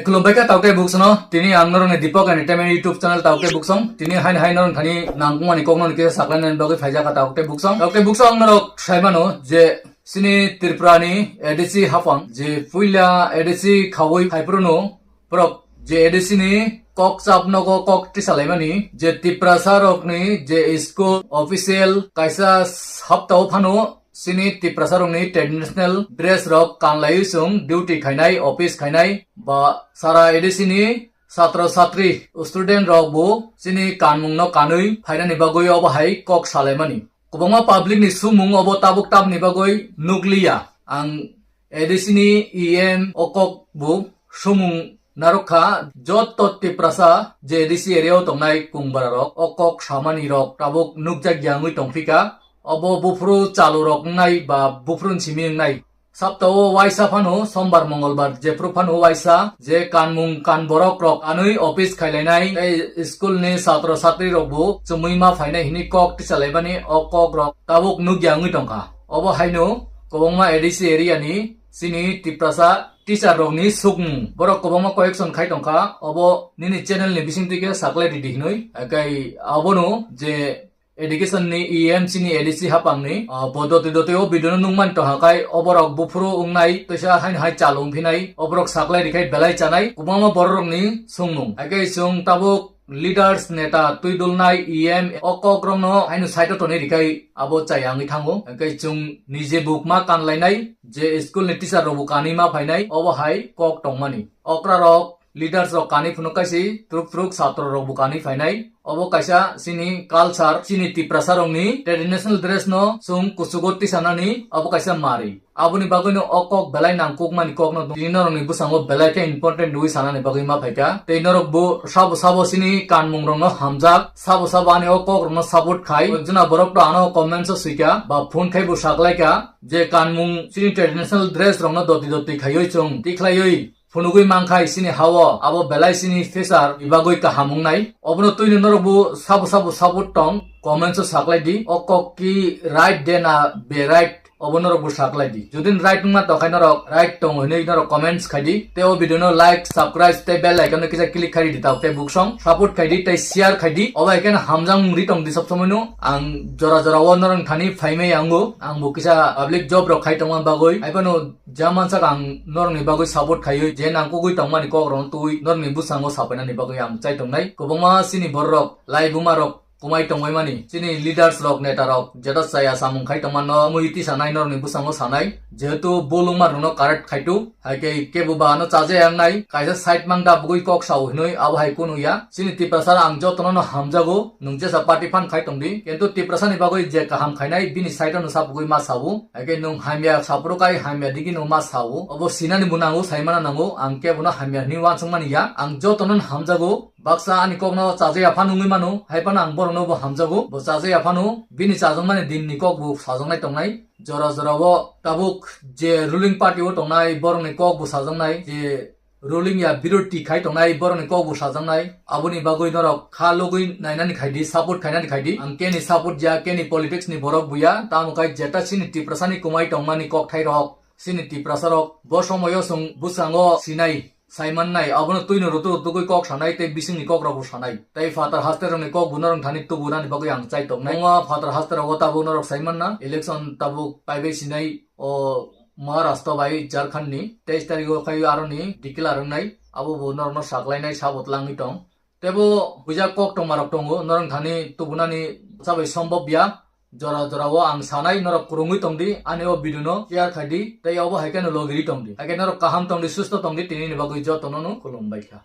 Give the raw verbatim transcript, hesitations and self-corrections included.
Khulumbai kha taukhe buksano, tini ang norokni Deepak Entertainment YouTube channel taukhe buksong. Tini hain hain norok thani nangkukmani kokno ni kisa saklainani bagwi phaijak kha taukhe buksong. Taukhe buksong ang norok saimano je sini Tripura ni A D C hapang je puila A D C khaui phaiphruno borok je A D C ni kok chap nogo kok tisalaimani je Tiprasa rokni je school official kaisa haptao phano sini Tiprasa rokni traditional dress rok kanlaiwi chwng duty khainai, office khainai, ba sara A D C ni satro satri student rok bo sini kanmung no kanwi phainani bagwi obo hai kok salaimani. Kwbangma public ni sumung obo tabuk tamni bagwi nukliya. Ang A D C ni E M o kok bo sumung narwk kha, joto Tiprasa je A D C area o tongnai kung bara rok o kok samani rok tabuk nukjak ya wngwi tongphika. Obo buphuru chalu rok wngnai ba buphuru simi wngnai. Sapta o waisa phano sombar mongolbar jephuru phano waisa je kanmung kan borok rok anwi office khailainai tei school ni satro satri rok bo chumui ma phainai hini kok tisalaimani o kok rok tabuk nukya wngwi tongkha. Obo haino kwbangma A D C area ni sini Tiprasa teacher rok ni sukmung borok kwbangma correction khai tongkha. Obo nini channel ni bising twi khe saklai ridi hinwi, tei abono je education ni E M chini A D C hapang ni, ah, bo doti doti o video no nukmani tongkha khai oborok buphuru wngnai teisa haino hai chal wngphinai oborok saklai rikhai belai chanai kwbangma borok rok ni sungmung. Haikhai chwng tabuk leaders neta twi dulnai E M o kok rok no haino side o tonwi rikhai abo chaya wngwi thango. Haikhai chwng nije buk ma kanlainai je school ni teacher rok bo kanwi ma phainai obo hai kok tongmani. Okra rok leaders rok kanwi phunuk kaisi truk truk satro rok bo kanwi phainai. Obo kaisa chini culture, chini Tiprasa rokni traditional dress no chwng kuchugo tisanani obo kaisa mari. Aboni bagwino o kok belai nangkukmani kokno tini norokni bwskango belai khe important rwi sanani bagwi ma phaikha. Tei norok bo sabo sabo chini kanmung rokno hamjak, sabo sabo ani o kok rokno support khai. Jona borok to ano comments o swikha ba phone khai bo saklaikha je kanmung chini traditional dress rokno doti doti khaiwi chwng tikhlaiwi phunugwi mankhai chini hao, abo belai chini future ni bagwi kaham wngnai. Obono twino norok bo sabo sabo support tong, comments o saklai di. O kok ki right de na be right, obo norok bo saklai di. Jodi right wngma tongkhai norok right tongo hinwi norok comments khai di. Tei o video no like, subscribe tei bell icon no kisa click khai di, tei buksong support khai di tei share khai di. Obo hai khe hamjak wngwi tong di sob somoi no. Ang jora jora o norok thani phaimai ango. Ang bo kisa public job rok khai tongma bagwi. Hai phano ja mansak ang norokni bagwi support khaiwi je nangkukgwi tongmani kokrokno twiwi norokni bwskango sapainani bagwi ang chai tongnai. Kwbangma chini bororok, lai bumarok kwmai tongbaimani, chini leaders rok, neta rok, jeta chaya samung khai tongmano mui tisanai norokni bwskango sanai, jehetu bul wngmarokno correct khaitu, hai khe kebo ba ano chajaya wngnai, kaisa side mang da bugwi kok sao hinwi abo hai kunu ya. Chini Tiprasa ang jotono no hamjago, nwng jesa party phan khai tongdi, kintu Tiprasa ni bagwi je kaham khainai bini side o no sa bugwi ma sao. Haikheno hamya saphuru kai hamya digi no ma sao. Obo sinani bo nango, saimana nango. Ang kebono hamya hinwi uansukmani ya. Ang jotono hamjago. Baksa ani kokno chajaya phano wngwi mano. Hai phano ang borokno bo hamjago. Bo chajaya phano bini chajakmani din ni kok bo sajaknai tongnai. Jora jora o tabuk je ruling party o tongnai borokni kok bo sajaknai. Je ruling ya birodhi khai tongnai borokni kok bo sajaknai. Aboni bagwi norok kha logwi nainani khai di, support khainani khai di. Ang keni support ya, keni politics ni borok buya. Tamo khai jeta chini Tiprasa ni kwmai tongmani kokthai rok, chini Tiprasa rok bo somoyo chwng bwskango sinai, saimannai. Abono twino rutu rutugwi kok sanai tei bisingni kok rok bo sanai. Tei phatar haste rokni kok bo norok thani tubunani bagwi ang chai tongnai. Wngma phatar haste rogo tabuk norok saimanna election tabuk paibai sinai. O Maharashtra bai Jharkhand ni teis tarikh o khai aroni declare wngnai, abo bo norokno saklainai sabo tlangwi tong. Tebo buja kok tongmarok tongo, norok thani tubunani sabai sombobya. Jora jora o ang sanai, norok kwrwngwi tongdi, ani o video no share khaidi, tei obo hai kheno logiri tongdi. Hai khe norok kaham tongdi, susto tongdi, tini ni bagwi jotono no khulumbai kha.